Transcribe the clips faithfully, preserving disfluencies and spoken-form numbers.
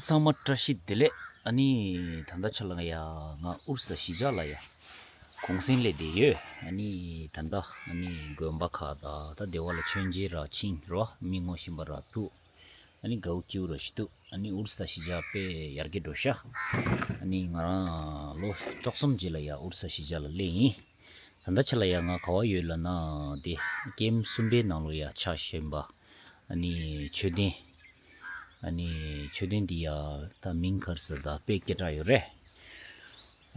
ཚང་མ་བཀྲ་ཤིས་བདེ་ལེགས། ཨ་ནི་ད་ལྟ་ཆ་ལ་ང་ཡ་ང་ཨུ་རུ་ས་གཞིས་ཆགས་ལ་ཡ་གུང་སེང་སླེབས་བསྡད་ཡོད། ཨ་ནི་ད་ལྟ་ཨ་ནི་དགོན་པ་ཁག་དང་ད་སྡེ་བ་ལ་མཆོད་མཇལ་ར་ཕྱིན་རོ། མི་ངོ་ཤེས་པ་ར་ཐུག་ཨ་ནི་དགའ་བོ་སྐྱིད་པོ་ར་ཞིག་འདུག་ཨ་ནི་ཨུ་རུ་ས་གཞིས་ཆགས་དཔེ་ཡར་རྒྱས་འགྲོ་ཤག་ཨ་ནི་ང་རང་ལོ་བཅུ་གསུམ་རྗེས་ལ་ཡ་ཨུ་རུ་ས་གཞིས་ཆགས་ལ་སླེབས་ཡིན། ད་ལྟ་ཆ་ལ་ཡ་ང་ག་བ་ཡོད་ལབ་ན་དེ་ཀེམ་གསུམ་པའི་ནང་ལོ་ཡ་ཆགས་བཞིན་པ། ཨ་ནི་མཆོད་རྟེན། ཨ་ནི་མཆོད་རྟེན་འདི་ཡ་ད་མིང་ག་རེ་ཟེར་ད་དཔེ་སྐད་གྲགས་ཡོད་རེད།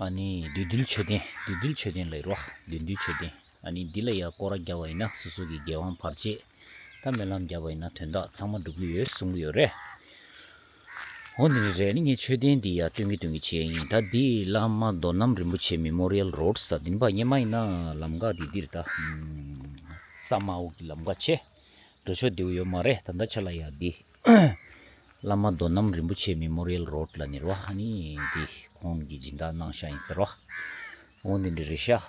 ཨ་ནི་བདུད་འདུལ་མཆོད་རྟེན། བདུད་འདུལ་མཆོད་རྟེན་ལབ་རོ། བདུད་འདུལ་མཆོད་རྟེན། ཨ་ནི་འདི་ལ་ཡ་སྐོར་ར་རྒྱབ་པ་ཡིན་ན་སོ་སོ་གི་འགན་དབང་བར་ཆད། ད་སྨོན་ལམ་བརྒྱབ་པ་ཡིན་ན་དོན་དག་ཚང་མ་འགྲུབ་ཀྱི་ཡོད་གསུང་གི་ཡོད་རེད། འོ་འདི་ནི་རེད། ཨ་ནི་ངས་མཆོད་རྟེན་འདི་ཡ་སྟོན་གི་སྟོན་གི་བྱས་ཡིན། ད་འདི་བླ་མ་རྡོ་སྣམ་རིན་པོ་ཆེ་མེ་མོ་རི་ཡལ་རོ་ཌི་ས་འདི་ནི་པ་སྔོན་མ་ཡིན་ན་ལམ་ཁ་འདི་འདིར་ད་ས་དམའ་བོ་གི་ལམ་ཁ་ཆེ། འགྲོ་ཕྱོགས་བདེ་བོ་ཡོད་མ་རེད། ད་ལྟ་ཆ་ལ་ཡ་འདི་བླ་མ་རྡོ་སྣམ་རིན་པོ་ཆེ་མེ་མོ་རི་ཡལ་རོ་ཌི་ལབ་ནི་རེད་བ། ཨ་ནི་འདི་ཁོང་གིས་སྦྱིན་བདག་གནང་ཤག་ཡིན་ཟེར་བ། འོ་འདི་འདྲ་རེད་ཤག་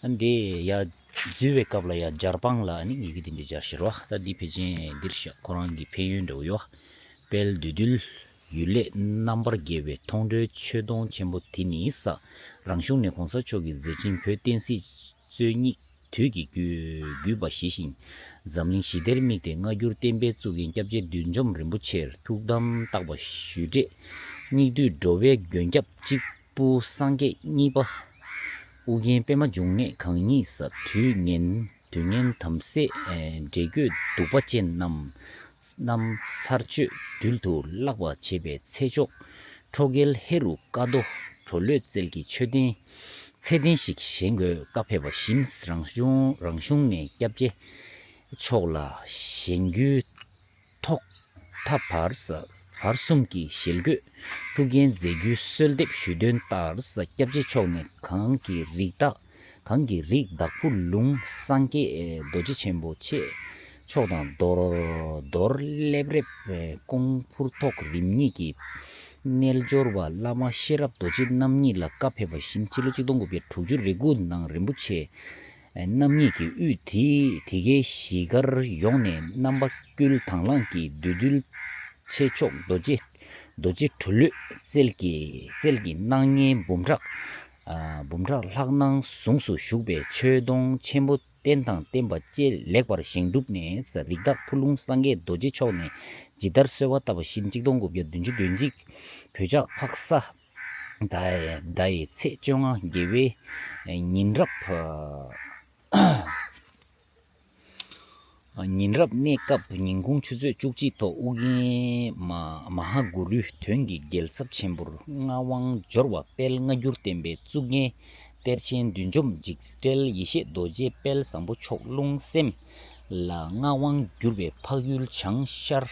ཨ་འདི་ཡ་འཛུལ་བའི་སྐབས་ལ་ཡ་ཇར་པང་ལ་ཨ་ནི་ཡི་གེ་འདི་འདྲ་སྦྱར་ཤག་རོ། ད་འདི་ཕལ་ཆེར་འདིར་ཤག་ཁོ་རང་གི་ཕན་ཡོན་འདྲ་བོ་ཡོད། དཔལ་བདུད་འདུལ་ཡུལ་ལས་རྣམ་པར་རྒྱལ་བའི་མཐོང་གྲོལ་ཆོས་དུང་ཆེན་པོ་དེ་ནི་ས། རང་གཞུང་ནས་གོང་ས་མཆོག་གི་མཛད་འཕྲིན་བོད་བསྟན་སྲིད་རྩོད་གཉིས་དུས་ཀྱི་བརྒྱུད་བརྒྱུད་པ་ཞི་ཞིང་། འཛམ་གླིང་ཞི་བདེར་དམིགས་ཏེ་སྔ་འགྱུར་བསྟན་པའི་གཙུག་རྒྱན་སྐྱབས་རྗེ་བདུད་འཇོམས་རིན་པོ་ཆེར་ཐུགས་དམ་བརྟག་པ་ཞུས་འབྲས། སྙིགས་དུས་འགྲོ་བའི་མགོན་སྐྱབས་གཅིག་པུ་སངས་རྒྱས་གཉིས་པ། ཨུ་རྒྱན་པདྨ་འབྱུང་གནས་གང་ཉིད་ས། དུས་ངན་དུས་ངན་དམ་སྲེག་འདྲེ་རྒོད་གདུག་པ་ཅན་རྣམས་རྣམས་ཚར་གཅོད་རྡུལ་དུ་བརླག་པར་བྱེད་པའི་ཚེ་མཆོག་ཁྲོ་རྒྱལ་ཧེ་རུ་ཀ་རྡོ་གྲོ་ལོད་རྩལ་གྱི་མཆོད་རྟེན། ཚད་ལྡན་ཞིག་བཞེངས་དགོས་བཀའ་ཕེབས་པ་བཞིན་རང་གཞུང་རང་གཞུང་ནས་སྐྱབས་རྗེ་མཆོག་ལ་བཞེངས་རྒྱུའི་ཐོག་མཐའ་བར་ས་བར་གསུམ་གྱི་ཞལ་བཀོད་ཐུགས་འགན་མཛད་རྒྱུའི་གསོལ་འདེབས་ཞུས་དོན་ལྟར་ས། སྐྱབས་རྗེ་མཆོག་ནས་གང་གི་རིགས་བདག་གང་གི་རིགས་བདག་པོ་ལུང་སངས་རྒྱས་རྡོ་རྗེ་ཆེན་པོ་ཆེ་མཆོག་དང་རྡོར་རྡོར་ལེབ་རེབ་ཀོང་ཕུར་ཐོག་རིམ་གཉིས་ཀྱི་རྣལ་འབྱོར་པ་བླ་མ་ཤེས་རབ་རྡོ་རྗེ་རྣམ་གཉིས་ལ་བཀའ་ཕེབས་པ་བཞིན་སྤྱི་ལོ་ཆིག་སྟོང་དགུ་བརྒྱ་དྲུག་ཅུ་རེ་དགུ་ནང་རིན་པོ་ཆེ་རྣམ་གཉིས་ཀྱི་དབུས་དེ་དེ་གའི་གཞིས་སྒར་ཡོངས་ནས་རྣམ་པ་ཀུན་དང་བླངས་ཀྱིས་བདུད་འདུལ་ཆེ་མཆོག་རྡོ་རྗེ་རྡོ་རྗེ་གྲོ་ལོད་རྩལ་གྱི་རྩལ་གྱི་སྣང་བརྙན་འབུམ་ཕྲག་ཨ་འབུམ་ཕྲག་ལྷག་སྣང་གཟུངས་སུ་བཞུགས་པའི་མཆོད་སྡོང་ཆེན་པོ་རྟེན་དང་བརྟེན་པ་བཅས་ལེགས་པར་བཞེངས་གྲུབ་ནས་རིགས་བདག་ཕུ་ལུང་སངས་རྒྱས་རྡོ་རྗེ་མཆོག་ནས་ཇི་ལྟར་གསོལ་བ་བཏབ་པ་བཞིན་ཆིག་སྟོང་དགུ་བརྒྱ་བདུན་ཅུ་དོན་གཅིག་བོད་ལྕགས་ཕག་ས་ཟླ་ཟླ་ཡི་ཚེས་བཅོ་ལྔ་དགེ་བའི་ཉིན་རབས་ཉིན་རབས་གནས་སྐབས་ཉིན་གུང་ཆུ་ཚོད་བཅུ་གཅིག་ཐོག་ཨུ་རྒྱན་མ་མ་ཧཱ་གུ་རུའི་དོན་གྱི་རྒྱལ་ཚབ་ཆེན་པོར་ངག་དབང་འབྱོར་བ་དཔལ་སྔ་འགྱུར་བསྟན་པའི་གཙུག་རྒྱན་གཏེར་ཆེན་བདུད་འཇོམས་འཇིགས་བྲལ་ཡེ་ཤེས་རྡོ་རྗེ་དཔལ་བཟང་པོ་མཆོག་རླུང་སེམས་ལ་མངའ་དབང་བསྒྱུར་བའི་འཕགས་ཡུལ་བྱང་ཤར་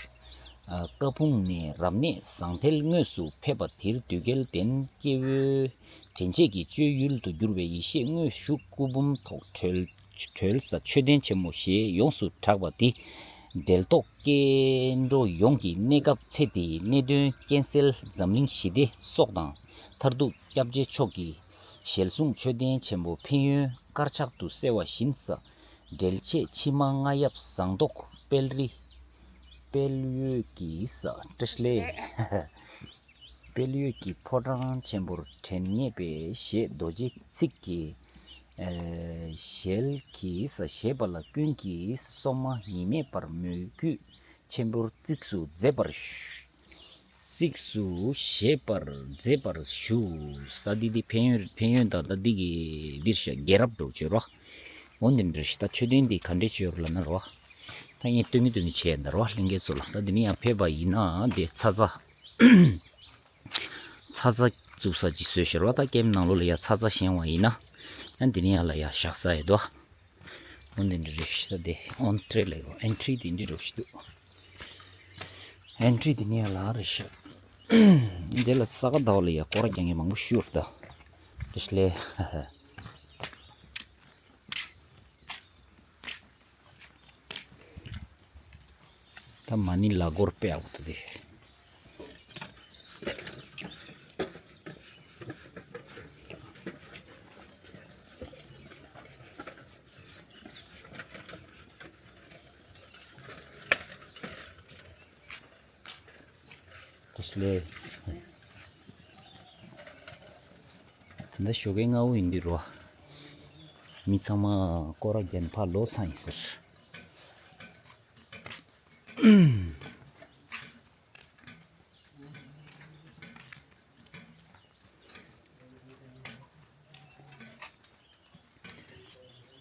ཀ་ཕུང་ནས་རབ་གནས་ཟང་ཐལ་དངོས་སུ་ཕེབས་པ་དེར་དུས་རྒྱལ་ལྡན་སྐྱེ་བོའི་དྲན་བྱེད་ཀྱི་སྤྱོད་ཡུལ་དུ་གྱུར་པའི་ཡེ་ཤེས་དངོས་ཞུགས་སྐུ་འབུམ་ཐོག་གྲོལ་གྲོལ་ས་མཆོད་རྟེན་ཆེན་མོ་ཞེས་ཡོངས་སུ་གྲགས་པ་འདི་འབྲེལ་ཐོགས་སྐྱེ་འགྲོ་ཡོངས་ཀྱི་གནས་སྐབས་ཚེ་འདིའི་གནད་དོན་རྐྱེན་སེལ་འཛམ་གླིང་ཞི་བདེ་སྲོག་དང་མཐར་ཐུག་སྐྱབས་རྗེ་མཆོག་གི་ཞལ་གསུང་མཆོད་རྟེན་ཆེན་པོ་ཕན་ཡོན་དཀར་ཆག་ཏུ་གསལ་བ་བཞིན་ས། འགྲེལ་ཆེད་ཕྱི་མ་རྔ་ཡབ་ཟངས་མདོག་དཔལ་རི་དཔལ་འོད་ཀྱི་ས་བཀྲ་ཤིས་ལེགས། དཔལ་འོད་ཀྱི་ཕོ་བྲང་ཆེན་པོར་དྲན་ངེས་པའི་ཞེས་རྡོ་རྗེ་ཚིག་གི་ཨེ་ཞལ་གྱིས་ས་ཞེས་པ་ལ་ཀུན་གྱིས་སོ་མ་ཉི་མེད་པར་མོས་གུས་ཆེན་པོར་གཙིགས་སུ་མཛད་པར་ཞུ། གཙིགས་སུ་བཞེས་པར་མཛད་པར་ཞུ། ས་འདི་འདི་ཕན་ཡོན་ཕན་ཡོན་དང་ད་འདི་གི་འདིར་ཤ་རྒྱལ་རབས་འགྲོ་བྱོས་རོ། འོ་འདི་འདྲ་ཞིག་ད་མཆོད་རྟེན་འདི་ག་འདྲས་བྱོས་རོ་ལ་ན་རོ། ད་ངས་སྟོན་གི་སྟོན་གི་བྱས་ཡིན་ད་རོ་ལྷན་རྒྱས་ཚོ་ལ། ད་འདི་ནི་ཡང་ཕེབས་པ་ཡིན་ན་འདི་ཚ་ཚ་ཚ་ཚ་བཙུགས་ས་ཅིག་བཟོས་ཤེར་བ། ད་ཀེམ་ནང་ལོགས་ལ་ཡ་ཚ་ཚ་བཞེངས་བ་ཡིན་ན་ཡང་འདི་ནི་ཡང་ལ་ཡ་བཞག་ས་ཡོད་དོ། འོ་འདི་འདྲ་རེད་ཤག་ད་དེ་ཨོན་ཏྲེ་ལ་ཡོད། ཨེན་ཊི་རི་དེ་འདི་འདྲ་ཞིག་འདུག་ཨེན་ཊི་རི་དེ་ནི་ཡང་ལ་རེད་ཤག་འདི་ལ་ས་ག་ཟླ་བ་ལ་ཡ་སྐོར་ར་རྒྱག་མཁན་མང་པོ་ཞིག་ཡོད་ད། རེད་ཤག་ལེ། ད་མ་ཎི་ལ་སྐོར་དཔེ་ཡག་པོ་འདུག་དེ། ད་ ལས། ད་ལྟ་ཞོགས་ཀའི་སྔ་པོ་ཡིན་དུས་རོ། མི་ཚང་མ་སྐོར་ར་རྒྱག་ནས་ཕར་ལོག་ཚར་ཡིན་ཟེར།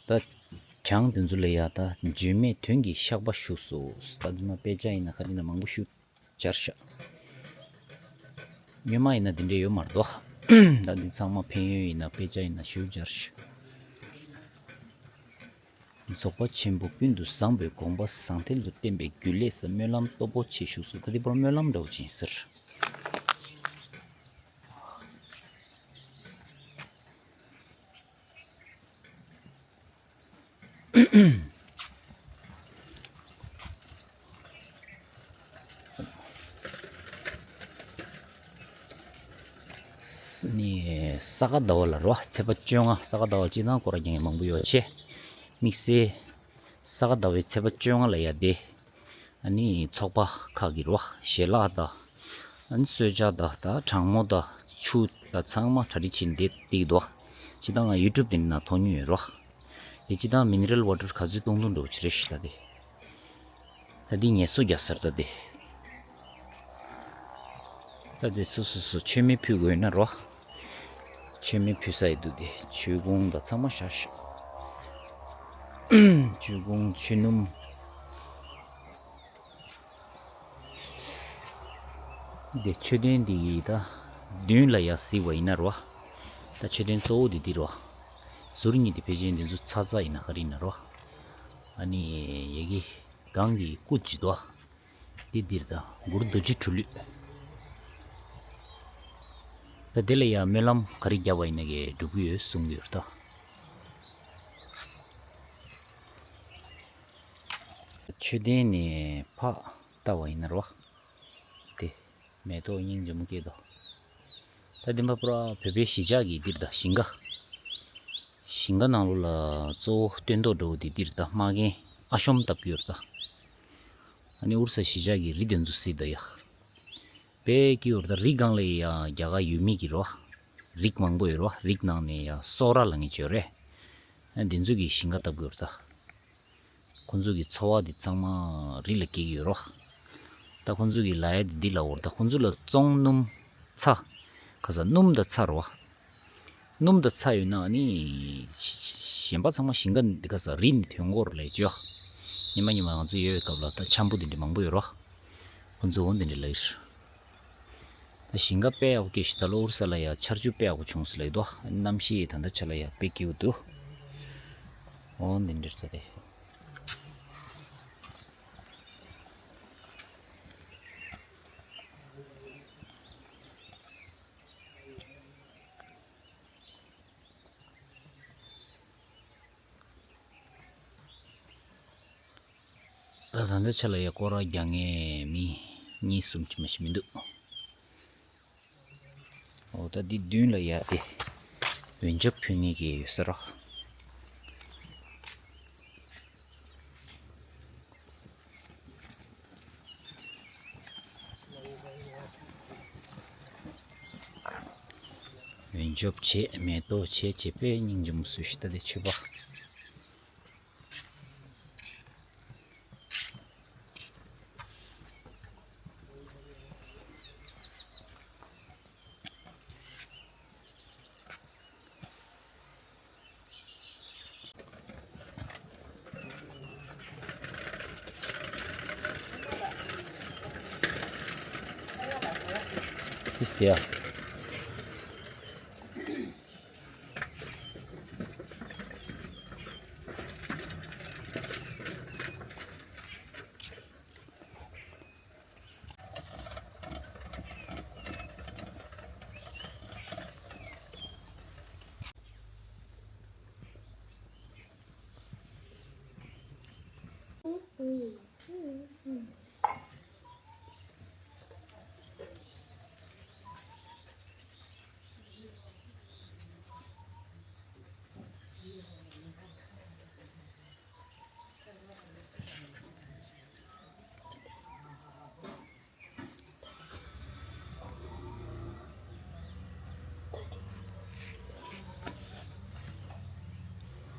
ད་གྱང་དེ་ཚོ་ལ་ཡ་ད་བརྗོད་མེད་དོན་གྱི་བཤགས་པ་ཞུགས་སོ། ད་འདི་མ་དཔེ་ཆ་ཡིན་ན་ག་རེ་ཡིན་ན་མང་པོ་ཞིག་སྦྱར་ཤག་སྔོན་མ་ཡིན་ན་འདི་འདྲ་ཡོད་མ་རེད་དོ། ད་འདི་ཚང་མ་ཕན་ཡོན་ཡིན་ན་དཔེ་ཆ་ཡིན་ན་ཞིབ་སྦྱར་ཤག་རྫོགས་པ་ཆེན་པོ་ཀུན་ཏུ་བཟང་པོའི་དགོངས་པ་ཟང་ཐལ་དུ་བསྟན་པའི་རྒྱུ་ལས་ས་སྨོན་ལམ་སྟོབས་པོ་ཆེ་ཞུགས་སོ། ད་འདི་བར་སྨོན་ལམ་འདྲ་བོ་ཅིག་ཡིན་ཟེར། ནི་ས་ག་ཟླ་བ་ལ་རོ། ཚེས་པ་བཅོ་ལྔ། ས་ག་ཟླ་བ་སྤྱིར་བཏང་སྐོར་ར་རྒྱག་མཁན་མང་པོ་ཡོད་ཆེ། དམིགས་བསལ་ས་ག་ཟླ་བའི་ཚེས་པ་བཅོ་ལྔ་ལ་ཡ་དེ། ཨ་ནི་ཚོགས་པ་ཁག་གི་རོ། ཞལ་ལག་དང་། ཨ་ནི་གསོལ་ཇ་དང་ད་གྲང་མོ་དང་ཆུ་དང་ཚང་མ་གྲ་སྒྲིག་བྱས་ནས་བསྡད་ཀྱི་འདུག་སྤྱིར་བཏང་ང་ཡུ་ཊུབ་དེ་ནང་མཐོང་མྱོང་ཡོད་རོ། དེ་སྤྱིར་བཏང་མི་ནི་རལ་ཝ་ཊར་ག་ཚོད་བཏུང་བཏུང་འགྲོ་ཆེ་རེད་ཤི་ད་དེ། ད་འདི་ངལ་གསོ་རྒྱག་སར་ད་འདི། ད་འདི་སོ་སོ་སོ་མཆོད་མེ་ཕུལ་དགོས་ན་རོ། མཆོད་མེ་ཕུལ་ས་ཡི་འདུག་འདི་མཆོད་ཀོང་ད་ཚང་མ་བཞག་ཤག་མཆོད་ཀོང་མཆོད་སྣུམ། འདི་མཆོད་རྟེན་འདི་ཡི་ད་མདུན་ལ་ཡ་གཟིགས་པ་ཡིན་ན་རོ། ད་མཆོད་རྟེན་གཙོ་བོ་འདི་འདི་རོ། ཟུར་གཉིས་འདི་ཕལ་ཆེར་འདི་ཚོ་ཚ་ཚ་ཡིན་ན་ག་རེ་ཡིན་ན་རོ། ཨ་ནི་ཡ་གི། གང་གི་སྐུ་ཅི་དོ། འདི་འདིར་དང་གུ་རུ་རྡོ་རྗེ་གྲུ་ལུད། ད་དེ་ལ་ཡང་སྨོན་ལམ་ག་རེ་བརྒྱབ་པ་ཡིན་ན་གི་འགྲུབ་ཀྱི་ཡོད་གསུང་གི་ཡོད་ད། མཆོད་རྟེན་ནས་ཕར་ལྟ་བ་ཡིན་ན་རོ། དེ། མེ་ཏོག་སྙིང་རྗེ་མོ་སྐྱེས་དོ། ད་འདི་མ་པུ་ར་བོད་པའི་གཞིས་ཆགས་ཀྱི་འདིར་ད་ཞིང་ཁ། ཞིང་ཁ་ནང་ལོགས་ལ་གཙོ་བོ་སྟོན་ཐོག་འགྲོ་བ་འདི་འདིར་ད་མ་རྒན་ཨ་ཤོམ་བཏབ་ཀྱི་ཡོད་ད། ཨ་ནི་ཨུར་ས་གཞིས་ཆགས་ཀྱི་རི་དེ་ཚོ་སྲིད་ད་ཡ། དཔེ་སྐྱིད་ཡོད་ད། རི་སྒང་ལ་ཡ་རྒྱ་གར་ཡུལ་མི་གི་རོ། རིགས་མང་པོ་ཡོད་རོ། རིགས་ནང་ནས་ཡ་སོག་ར་ལ་ངེས་བྱོས་རེད། ཨ་འདི་ཚོ་གི་ཞིང་ཁ་བཏབ་ཀྱི་ཡོད་ད། ཁོང་ཚོ་གི་འཚོ་བ་འདི་ཚང་མ་རི་ལ་སྐྱེལ་གྱི་ཡོད་རོ། ད་ཁོང་ཚོ་གི་ལ་ཡ་འདི་འདི་ལ་འོར་ད་ཁོང་ཚོ་ལ་བཙོང་སྣུམ་ཚྭ། ཁ་ས་སྣུམ་དང་ཚྭ་རོ། སྣུམ་དང་ཚྭ་ཡོད་ན་ནི། གཞན་པ་ཚང་མ་ཞིང་ཁ་འདི་ཁ་ས་རི་ནི་ཐོན་གོ་ར་ལས་ཅོ། ཉི་མ་ཉི་མ་ང་ཚོ་ཡོད་སྐབས་ལ་ད་འཆམ་པོ་འདི་འདྲ་མང་པོ་ཡོད་རོ། ཁོང་ཚོ་འོ་འདི་འདྲ་ལ་ཡིར། ད་ཞིང་ཁ་དཔེ་ཡག་པོ་སྐྱེས་ཤི། ད་ལོ་ཨུར་ས་ལ་ཡ་ཆར་ཆུ་དཔེ་ཡག་པོ་བྱུང་སི་ལ་ཡི་དོ། གནམ་གཤིས་ད་ལྟ་ཆ་ལ་ཡ་དཔེ་སྐྱིད་པོ་འདུག་འོ་འདི་འདྲ་ས་རེད། ད་ད་ལྟ་ཆ་ལ་ཡ་སྐོར་ར་རྒྱག་མཁན་མི་གཉིས་གསུམ་ཅིག་མ་ཞིག་མི་འདུག་འོ་ད་འདི་མདུན་ལ་ཡ་དེ་འོན་ཆབ་ཕུལ་མཁན་གྱི་ཡོད་ས་རོ། འོན་ཆབ་བྱས་མེ་ཏོག་བྱས་བྱས་པས་སྙིང་རྗེ་མོ་བཟོས་ཤི་ད་དེ་མཆོད་པ། ཨིས་ཏེ་ཡ།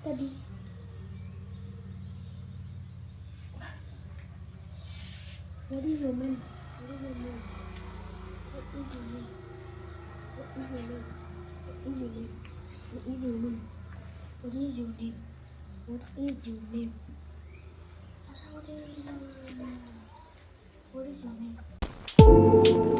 What is your name? What is your name? What is your name? What is your name? What is your name? What is your name? What is your name? What is your name? What is your name? What is your name?